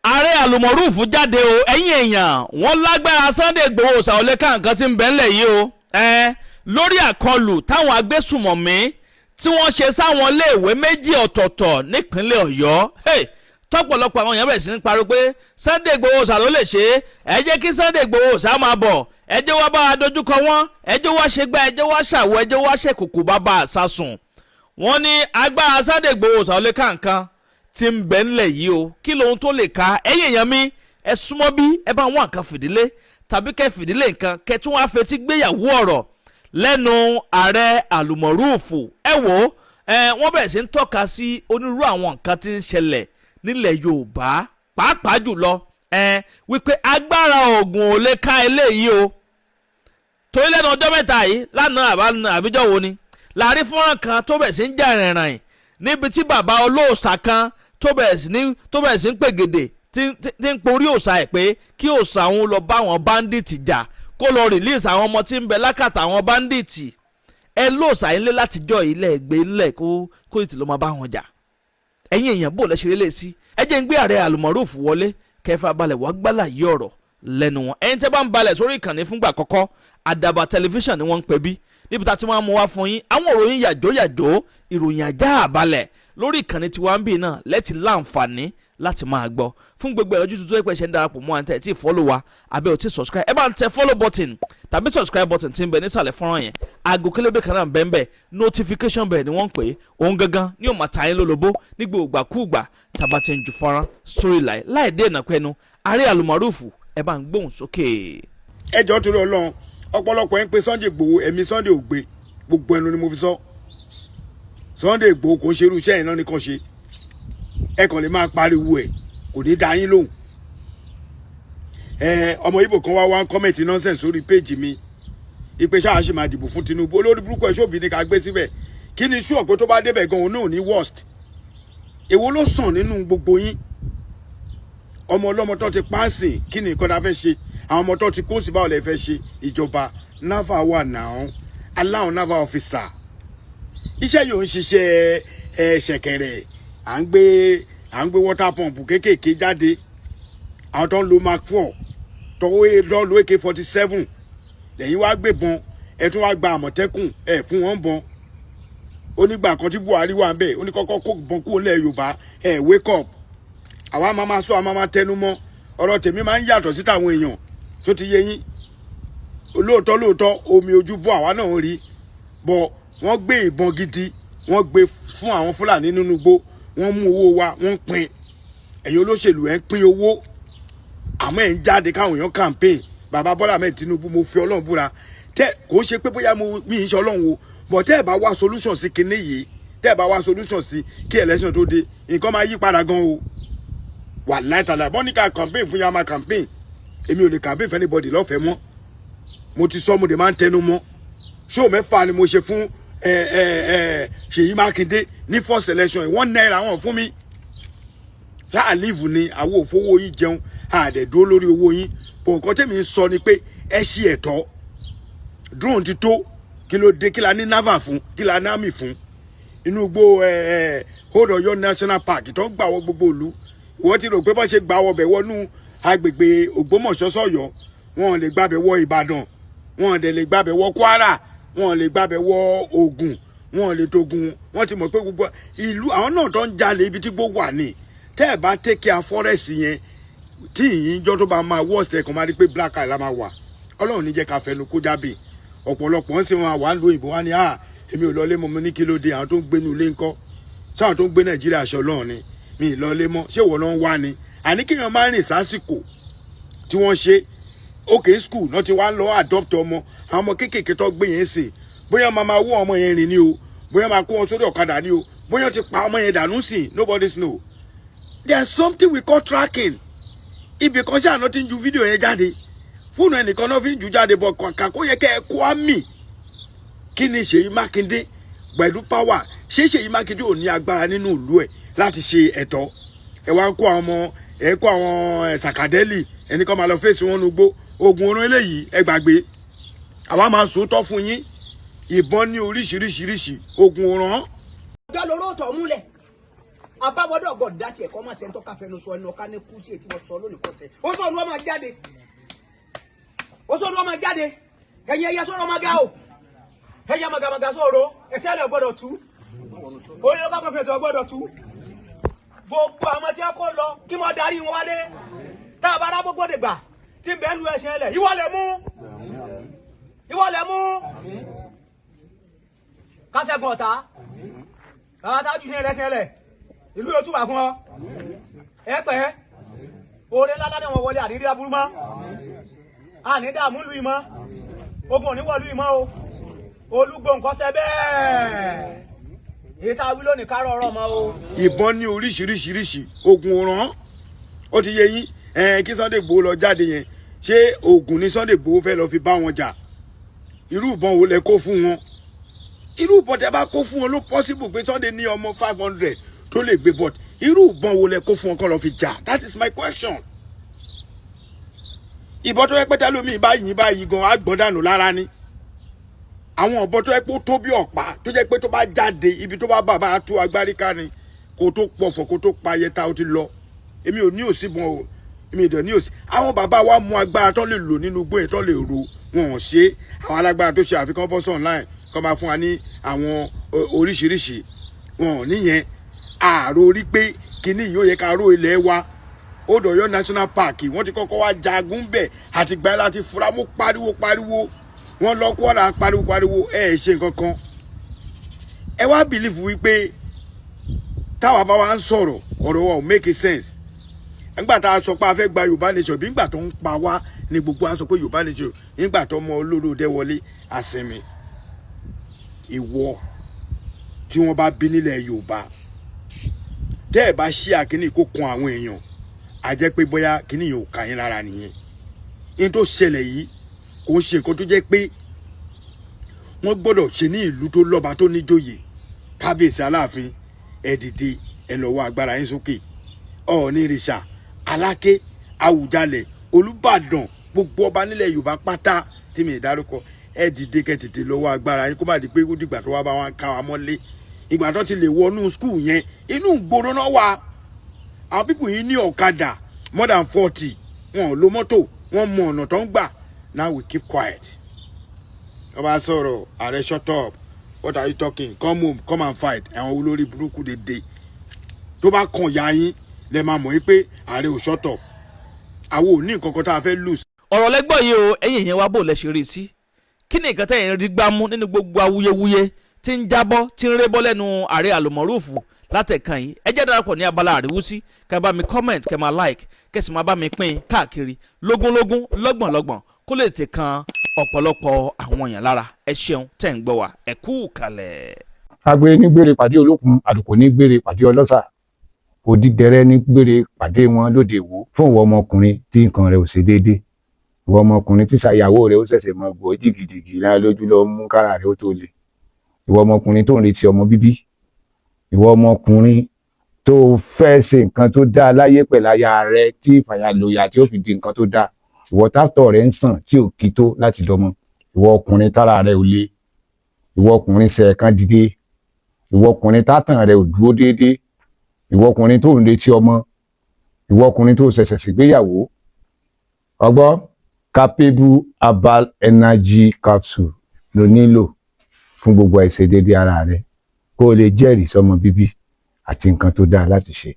Ààrẹ Alùmọ̀rúfù jáde o. Ẹ̀yin èèyàn, wọ́n lágbára Sunday Igboho ṣàwọlé ká nǹkan tí ń bẹ ńlẹ̀ yìí o. Ẹ lórí àkọlù táwọn agbésùmọ̀mí tí wọ́n ṣe sáwọn iléèwé méjì ọ̀tọ̀ọ̀tọ̀ nípínlẹ̀ Ọ̀yọ́. Hey, tọ́pọ̀lọpọ̀ àwọn èèyàn bẹ̀rẹ̀ sí ní pariwo pé Sunday Igboho ṣà ló lè ṣe é. Ẹ jẹ́ kí Sunday Igboho ṣà máa bọ̀, ẹ jẹ́ wá bá a dojúkọ wọn, ẹ jẹ́ wá ṣe gbá, ẹ jẹ́ wá ṣàwọ̀, ẹ jẹ́ wá ṣèkùkù bàbá àsásùn. Wọ́n ní agbára Sunday Igboho ṣà ló lè ká nǹkan tí ń bẹ ńlẹ̀ yìí o. Kí lóhun tó lè ka? Ẹ̀yin èèyàn mi, ẹ súnmọ́ bí ẹ bá wọn nǹkan fìdílé tàbí kẹ́ fìdílé nǹkan, kẹ́ tún wá fetí gbéyàwó ọ̀rọ̀ lẹ́nu ààrẹ Àlùmọ̀rúùfù. Ẹ wò ó, ẹ wọ́n bẹ̀rẹ̀ sí ń tọ́ka sí onírúurú àwọn nǹkan tí ń ṣẹlẹ̀ nílẹ̀ Yorùbá, pàápàá jùlọ ẹ wípé agbára oògùn ò lè ká eléyìí o. Torí lẹ́nu ọjọ́ 3 yìí, lánàá àbíjọ́ wo ni láàrin fọ́nrán kan tó bẹ̀rẹ̀ sí ń jà rìnrìn níbi tí bàbá olóòṣà kan tó bẹ̀rẹ̀ sí ń pègèdè, tí ń porí òòṣà ẹ̀ pé kí òòṣà òun lọ bá àwọn bandit jà, kó lọ release àwọn ọmọ tí ń bẹ lákàtà àwọn bandit. Ẹ lóòṣà yín lé látijọ́ ilẹ̀ gbé ńlẹ̀ kó ètò ló máa bá wọn jà. Ẹ̀yin èèyàn, bò lẹ́ ṣe lé sí? Ẹ jẹ́ ń gbé ààrẹ Àlùmọ̀rúfù wọlé kẹfà balẹ̀ wá gbálà yí ọ̀rọ̀ lẹ́nu wọn. Ẹ̀yin tẹ́ bá ń balẹ̀ sórí ìkànnì fúngbà àkọ́kọ́, Àdàbà Tẹlifíṣàn ni wọ́n ń pè bí, níbi tá a ti máa mú wá fún yín àwọn ìròyìn yàjó yàjó, ìròyìn ajá àbálẹ̀. Lórí ìkànnì tiwa ń bì náà lẹ́tì láǹfààní láti máa gbọ́. Fún gbogbo ẹ̀rọ tuntun tó yẹ pé ṣe ń darapọ̀ mọ́ àǹtẹ̀ tí follow wa àbẹ́ ò tí subscribe, ẹ bá ń tẹ follow button tàbí subscribe button tí ń bẹ nísàlẹ̀ fọ́nrán yẹn. Aago kélébé kan náà bẹ́ẹ̀ bẹ́ẹ̀, notification bell ni wọ́n ń pè é. Òun gangan ní ó máa ta yín lólobó ní gbogbo ìgbàkúùgbà tàbá ti ń ju fọ́nrán sórí láì láì dé ìnà pẹ́nu. Ààrẹ Àlùmọ̀rúfù, ẹ bá ń gbóhùn sókè. Ẹ jọ̀ọ́, torí Ọlọ́run, ọ̀pọ̀lọpọ̀ ẹ̀ ń pe Sunday Igboho. Ẹ̀mí Sunday ò gbé, gbogbo ẹnu ni mo fi sọ. Sunday Igboho kò ń ṣerú iṣẹ́ yẹn náà nìkan ṣe. Ẹ kàn lè máa pariwo ẹ̀, kò ní dá yín lóhùn. Ẹ ọmọ Ìgbò kan wá wá ń comment nonsense sórí page mi ìpè ṣáà ṣì máa dìbò fún Tinubu. Olórí burúkú ẹ̀ ṣòbí ni ká gbé síbẹ̀. Kí ni ṣú ọ̀pẹ tó bá débẹ̀ gan, òun náà ní worst. Èwo ló sàn nínú gbogbo yín? Ọmọ ọlọ́mọ tó ti páàsì, kí ni nǹkan tá a fẹ́ ṣe? Àwọn ọmọ tó ti kó sí, báwo lè fẹ́ ṣe? Ìjọba naval wà náà, aláwọn naval officer. Iṣẹ́ yóò ń ṣiṣẹ́ ẹ ṣẹ̀kẹ̀rẹ̀. À ń gbé water pump kéékèèké jáde. Àwọn tó ń lo Mark 4, tó ń lo AK-47, lẹ́yìn wá gbébọn. Ẹ tún wá gba Àmọ̀tẹ́kùn ẹ fún wọn bọn. Onígbà kan tí Buhari wà ń bẹ̀, ó ní kọ́kọ́ kó bọn kúrò lẹ̀ Yorùbá. Ẹ wake up. Àwa máa ma sọ, àwa máa ma tẹnu mọ́. Ọ̀rọ̀ tèmi máa ń yàtọ̀ sí tàwọn èèyàn tó ti yé yín. Lóòótọ́ lóòótọ́, omi ojú bọ́ àwa náà rí bọ́. Wọ́n gbé ìbọn gidi, wọ́n gbé fún àwọn Fúlàní nínú igbó. Wọ́n mú owó wa, wọ́n pín. Ẹ̀yin olóṣèlú, ẹ̀ ń pín owó, àmọ́ ẹ̀ ń jáde káwọn èèyàn campaign. Bàbá Bọ́lá Ahmed Tinubu, mo fi Ọlọ́run búra, tẹ́ kò ń ṣe pé bóyá mo mi ń ṣe Ọlọ́run o, bọ̀ tẹ́ ẹ̀ bá wá solution sí kinní yìí, tẹ́ ẹ̀ bá wá solution sí kí election tó dé, nǹkan máa yí padà gan o. Wà láìtàlà bọ́n ní ká campaign fún yàrá campaign. Èmi ò lè campaign for anybody lọ́fẹ̀ẹ́ mọ́. Mo ti sọ, mo dẹ̀ máa ń tẹnu mọ́. Show mẹ́fà ni mo ṣe fún ẹ ẹ ẹ Ṣèyí Mákindé ní first election. ₦1 wọn fún mi ṣáà líìfù ni. Àwọn òfowó yín jẹun, àdẹ̀ dúró lórí owó yín bọ̀. Nǹkan tẹ̀mí ń sọ ni pé ẹ ṣe ẹ̀tọ́. Drone ti tó. Kí ló dé? Kí la ní naval fún? Kí la ní army fún? Inú igbó ẹ ẹ Old Ọ̀yọ́ National Park tó ń gbà wọ gbogbo ìlú, ìwọ ti rò pé bọ́ ṣe gbà wọbẹ̀ wọnú agbègbè Ògbómọ̀ṣọ́ sọ̀yọ́, wọn ò lè gbàbẹ̀ wọ Ìbàdàn, wọn ò dẹ̀ lè gbàbẹ̀ wọ Kwara, wọn ò lè gbàbẹ̀ wọ Ògùn, wọn ò lè togun. Wọn ti mọ̀ pé gbogbo ìlú àwọn náà tó ń jalè, ibi tí gbogbo wà ní. Tẹ́ ẹ̀ bá take care forest yẹn, tí ìyín jọ́ tó bá máa worst, ẹ̀ kàn máa rí pé black eye la máa wà. Ọlọ́run ní jẹ́ ká fẹnu kó jábì. Ọ̀pọ̀lọpọ̀ ń sìn wọn wà ń lo ìbò wá ní à èmi ò lọlé mọ́. Mo ní kí ló dé? Àwọn tó ń gbénu ilé ńkọ́? Sáwọn tó ń gbé Nàìjíríà aṣọ Ọlọ́run ni mi ì lọlé mọ́. Ṣé ìwọ náà ń wá ni? Àní kéèyàn máa rìn sásìkò tí wọ́n ṣe okay school náà ti wá ń lọ adopt ọmọ. Àwọn ọmọ kéékèèké tó gbé yẹn sìn, bóyá máa máa wọ́ ọmọ yẹn rìn ni o, bóyá máa kó wọn sórí ọ̀kadà ni o, bóyá ti pa ọmọ yẹn dànù sìn, nobody know. There's something we call tracking. Ibì kan ṣáà náà ti ń ju fídíò yẹn jáde, fóònù ẹnìkan náà fi ń ju jáde bọ̀. Kàkà kó yẹ kẹ́ ẹ kó àmì. Kí ni Ṣèyí Mákindé pẹ̀lú power? Ṣé Ṣèyí Mákindé ò ní agbára nínú ìlú ẹ̀ láti ṣe ẹ̀tọ́? Ẹ wá ń kó àwọn ọmọ ẹ, kó àwọn sàkàdẹ́lì ẹnì kan máa lọ fèsì wọn nugbó ogun orun eléyìí. Ẹ gbàgbé, àwa máa sòótọ́ fún yín. Ìbọn ní oríṣiríṣiríṣi ogun orun. Ọjọ́ lóró tọ̀ múlẹ̀. Abáwọdọ̀ ọgọ́ dá tiẹ̀ kọ́ máa ṣe ń tọ́ka fẹnu sọ ẹnu ọ̀ká ní kú sí ètí wọn sọ lónìí kọ́sẹ̀. Ó sọ ọdún ọmọ jáde, ó sọ ọdún ọmọ jáde. Ẹ̀yin ẹ̀yẹ sọ̀rọ̀ ọmọ ga o, ẹ̀yẹ màgàmàgà sọ̀rọ̀ ẹ̀sẹ̀ rẹ̀ gbọ́dọ̀ tú, orí lọ́kọ̀ kọfẹ̀tì gbọ́dọ̀ tú. Gbogbo àwọn tí wọ́n kó lọ kí wọ́n darí wọn wálé. Tá a bá rá gbogbo dìgbà tí ń bẹ́ẹ̀ lu ẹ̀sìn ẹlẹ̀, ìwọ lẹ̀ mú, ìwọ lẹ̀ mú kásẹ̀gùn ọ̀tá. Bàbá tájú ní ẹlẹ́sìn ẹlẹ̀, ìlú yóò túbà fún ọ. Ẹ pẹ́ oore ńlá ní wọn wọlé, àdírí aburú mọ́, àní dààmú lu ìmọ̀, ogun òní wọ̀lú ìmọ̀ o. Olúgbòǹkọ́sẹ́ bẹ́ẹ̀, èyí tá a wí lónìí, kárọ̀ ọ̀rọ̀ mọ́ o. Ìbọn ní oríṣiríṣiríṣi, oògùn ràn. Ó ti yé yín. Kí Sunday Igboho lọ jáde yẹn, ṣé oògùn ní Sunday Igboho fẹ́ lọ fi bá wọn jà? Irú ìbọn wo lẹ kó fún wọn? Irú ìbọn tẹ bá kó fún wọn ló possible pé Sunday ní ọmọ 500 tó lè gbé, but irú ìbọn wo lẹ kó fún wọn kó lọ fi jà? That is my question. Ìbọn tó yẹ pé tẹlómi báyìí báyìí gan agbọ̀n dànù lára ni. Àwọn ọ̀bọ tó yẹ pé ó tó bí ọ̀pá, tó jẹ́ pé tó bá jáde, ibi tó bá bàbá tú agbárí ká ni, kó tó pọ̀fọ̀, kó tó pa ayẹta, ó ti lọ. Èmi ò ní òsì bọn o, èmi ìdọ̀ ní òsì. Àwọn bàbá wa mú agbára tó lè lò nínú igbó yẹn tó lè ro wọn ò ṣe é. Àwọn alágbára tó ṣe àfikún bọ́ online kọ́ máa fún wa ní àwọn oríṣiríṣi wọn ò níyẹn. Ààrò orí pé kinní yìí ó yẹ ká ró ilẹ̀ wa. Old Ọ̀yọ́ National Park, wọ́n ti kọ́kọ́ wá jagun bẹ̀ àti gbà láti fura mú. Pariwo pariwo, wọ́n lọ Kwara, pariwo pariwo, ẹ ẹ ṣe nǹkan kan. Ẹ wá believe wípé táwa bá wa ń sọ̀rọ̀, ọ̀rọ̀ wa ò make sense. Nígbà tá a sọ pé a fẹ́ gba Yorùbá nation, bí nígbà tó ń pa wá ní gbogbo à ń sọ pé Yorùbá nation, nígbà tó mọ olóró dẹ wọlé àsinmi. Ìwọ tí wọ́n bá bí nílẹ̀ Yorùbá, tẹ́ ẹ̀ bá ṣí àkíní kó kan àwọn èèyàn, a jẹ́ pé bóyá kíní yẹn ò kà yín lára nìyẹn. Ní tó ṣẹlẹ̀ yìí, kò ń ṣe nǹkan tó jẹ́ pé wọ́n gbọ́dọ̀ ṣe ní ìlú tó lọ́ba, tó níjòyè. Kábíyèsí Aláàfin, ẹ dìde, ẹ lọ́wọ́ agbára yín sókè. Ọ̀ọ́ni ìrìṣà, Aláké, Àwùjalẹ̀, Olúbàdàn, gbogbo ọba nílẹ̀ Yorùbá pátá tí mi ì dárúkọ, ẹ dìde, kẹ́ tètè lọ́wọ́ agbára yín, kó má di pé ó dìgbà tó wá bá wọn ká wa mọ́lé. Ìgbà tó ti lè wọnú school yẹn, inú ìgboro náà wà. Àwọn people yìí ní ọ̀kadà more than 40, wọn ò lo mọ́tò, wọ́n mọ ọ̀nà tó ń gbà. Now we keep quiet. Ọba sọ̀rọ̀, ààrẹ, shut up, what are you talking? Come home, come and fight. Àwọn olórí burúkú dédé tó bá kàn ya yín lẹ máa mọ̀ wípé ààrẹ ò shut up. Àwọn ò ní nǹkan kan tá a fẹ́ lose. Ọ̀rọ̀ lẹ́gbọ́n yìí o. Ẹ̀yin èèyàn wa, bò lẹ ṣe rí i sí? Kí ni nǹkan tẹ̀yìn rí gbámú nínú gbogbo awuyewuye tí ń jábọ́, tí ń rébọ́ lẹ́nu ààrẹ Àlùmọ́rúfù látẹ̀kàn yìí? Ẹ jẹ́ darapọ̀ ní abala àríwúsí, kẹ́ bá mi comment, kẹ́ máa like, kẹ́ sì máa bá mi pín káàkiri lógúnlógún, lọ́gbọ̀nlọ́gbọ̀n, kó lè tè kan ọ̀pọ̀lọpọ̀ àwọn èèyàn lára. Ẹ ṣeun tẹ̀ ń gbọ́ wa, ẹ kú kalẹ̀. Agbe ní gbére pàdé olókun, àlùkò ní gbére pàdé ọlọ́sà, òdìdẹrẹ́ ní gbére pàdé wọn lóde Ìwó. Fún ìwọ ọmọkùnrin tí nǹkan rẹ̀ ò ṣe déédé, ìwọ ọmọkùnrin tí ṣàyàwó rẹ̀ ó ṣẹ̀ṣẹ̀ mọ gbọ́ jìgìjìgì lára lójú lọ mú kára rẹ̀ ó tó le, ìwọ ọmọkùnrin tó ń retí ọmọ bíbí, ìwọ ọmọkùnrin tó fẹ́ ṣe nǹkan tó dáa láyé pẹ̀lú aya rẹ tí ìfàyàlòyà tí ó fi di nǹkan tó dáa, ìwọ tátọ̀ rẹ̀ ń sàn tí ò kí tó láti dọmọ, ìwọ ọkùnrin tára rẹ̀ ò le, ìwọ ọkùnrin ṣẹ̀ẹ̀kan dìde, ìwọ ọkùnrin tátàn rẹ̀ ò dúró déédéé, ìwọ ọkùnrin tó ń retí ọmọ, ìwọ ọkùnrin tó ṣẹ̀ṣẹ̀ ṣègbéyàwó, ọgbọ́ Capable Herbal Energy Capsule ló nílò fún gbogbo àìṣedéédéé ara rẹ, kó o lè jẹ́rìí sọmọ bíbí àti nǹkan tó dáa láti ṣe.